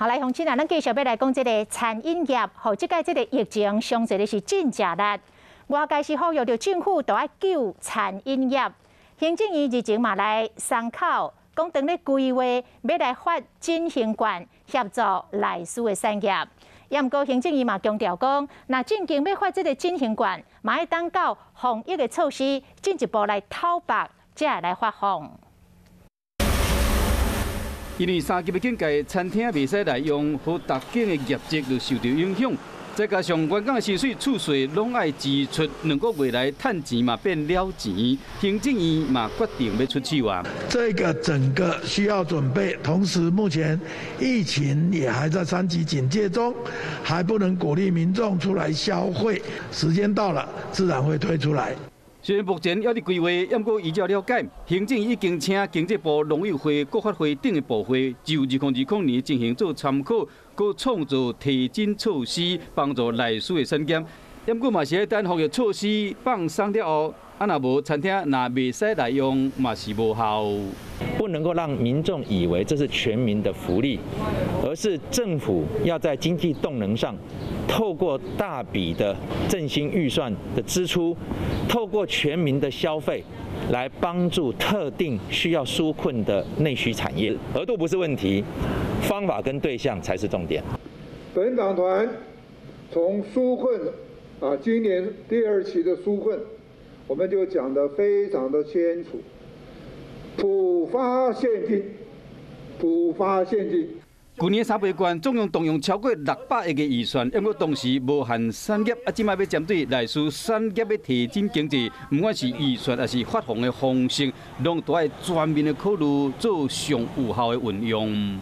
好，來，鄉親啊，咱繼續欲來講這个餐飲業，予這擺這个疫情傷濟的是真食力。外界是呼籲著政府都愛救餐飲業，行政院日前嘛來鬆口，講當咧規劃欲來發振興券協助內需的產業。也毋過行政院嘛強調講，若進前欲發這个振興券，嘛愛等到防疫的措施進一步來透白，才會來發放。因為三級的警戒，餐廳袂使來用，予逐間的業績就受著影響。再加上員工的薪水、厝稅攏愛支出，2個月來趁錢嘛變了錢，行政院嘛決定欲出手啊。這個整個需要準備，同時目前疫情也還在三級警戒中，還不能鼓勵民眾出來消費。時間到了，自然會推出來。雖然目前猶佇規劃，毋過依照了解，行政已經請經濟部、農委會、國發會等的部會，就2020年情形做參考，閣創造提振措施，幫助內需的產業。毋過嘛是愛等防疫措施放鬆了後，啊若無餐廳若袂使來用，嘛是無效。不能夠讓民眾以為這是全民的福利，而是政府要在經濟動能上，透過大筆的振興預算的支出，透過全民的消費，來幫助特定需要紓困的內需產業。額度不是問題，方法跟對象才是重點。本黨團從紓困啊，今年第二期的紓困，我們就講得非常的清楚，普發現金，普發現金。去年三倍券總共動用超過600億的預算，毋過當時無限產業，啊，這擺欲針對內需產業欲提振經濟，毋管是預算抑是發放的方式，攏都愛全面的考慮做上有效的運用。